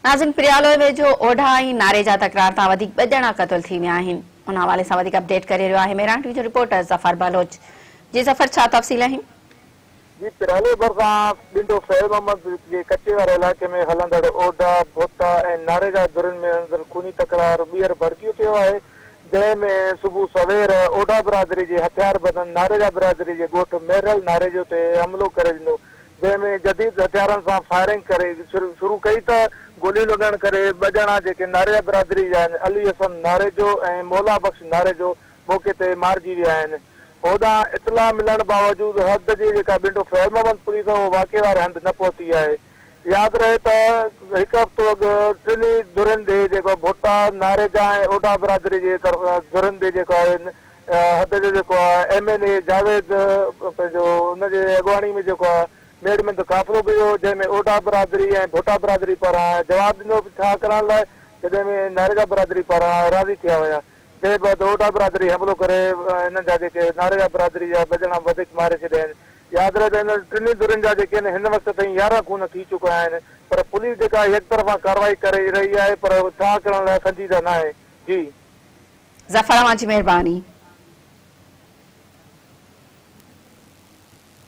ناظرين پريالوء ويجهو اوڍا ۽ ناري جا تڪرار تان وڌيڪ ٻه ڄڻا قتل ٿي ويا آهن ان حوالي سان وڌيڪ اپڊيٽ ڪري رهيو آهي مهراڻ ٽي وي جو رپورٽر ظفر بلوچ جي ظفر ڇا تفصيل آهن. جي پريالوء ڀرسان ٻنڊو فيض محمد جي ڪچي واري علائقي ۾ هلندڙ اوڍا، ڀوتا ۽ ناري جا ڌرين ۾ هلندڙ خوني تڪرار ٻيهر ڀڙڪي اٿيو آهي جنهن ۾ صبح سوير اوڍا برادري جي هٿياربندن ناريجا برادري جي ڳوٺ ميرل ناريجو تي حملو ڪري ڏنو جنهن ۾ جديد هٿيارن سان فائرنگ ڪري شروع ڪئي ته گوليون لڳڻ ڪري ٻه ڄڻا جيڪي ناريجا برادري جا آهن علي حسن ناريجو ۽ مولا بخش ناريجو موقعي تي مارجي ويا آهن. هوڏانهن اطلاع ملڻ باوجود حد جي جيڪا ٻنڊو فيض محمد پوليس اهو واقعي واري هنڌ نه پهتي آهي. ياد رهي ته هڪ هفتو اڳ ٽنهي ڌرين ڏي جيڪو ڀٽا، ناريجا ۽ اوڍا برادري جي ڌرين ڏي جيڪو آهي حد جو جيڪو آهي ايم اين اي جاويد پنهنجو ان جي اڳواڻي ۾ جيڪو آهي ميڙ منٿ قافلو به ويو جنهن ۾ اوڍا برادري ۽ ڀٽا برادري پاران جواب ڏنو ٺاهه ڪرائڻ لاء جڏهن ۾ ناريجا برادري پاران راضي ٿيا ويا جنهن بعد اوڍا برادري حملو ڪري انهن جا جيڪي ناريجا برادري جا ٻه ڄڻا وڌيڪ ماري ڇڏيا آهن ياد رهي ته انهن ٽنهي ڌرين جا جيڪي آهن هن وقت تائين 11 خون ٿي چڪا آهن پر پوليس جيڪا آهي يڪطرفا ڪارروائي ڪري رهي آهي پر ٺاهه ڪرڻ لاء سنجيده ناهي جي. ظفر اوهان جي مهرباني.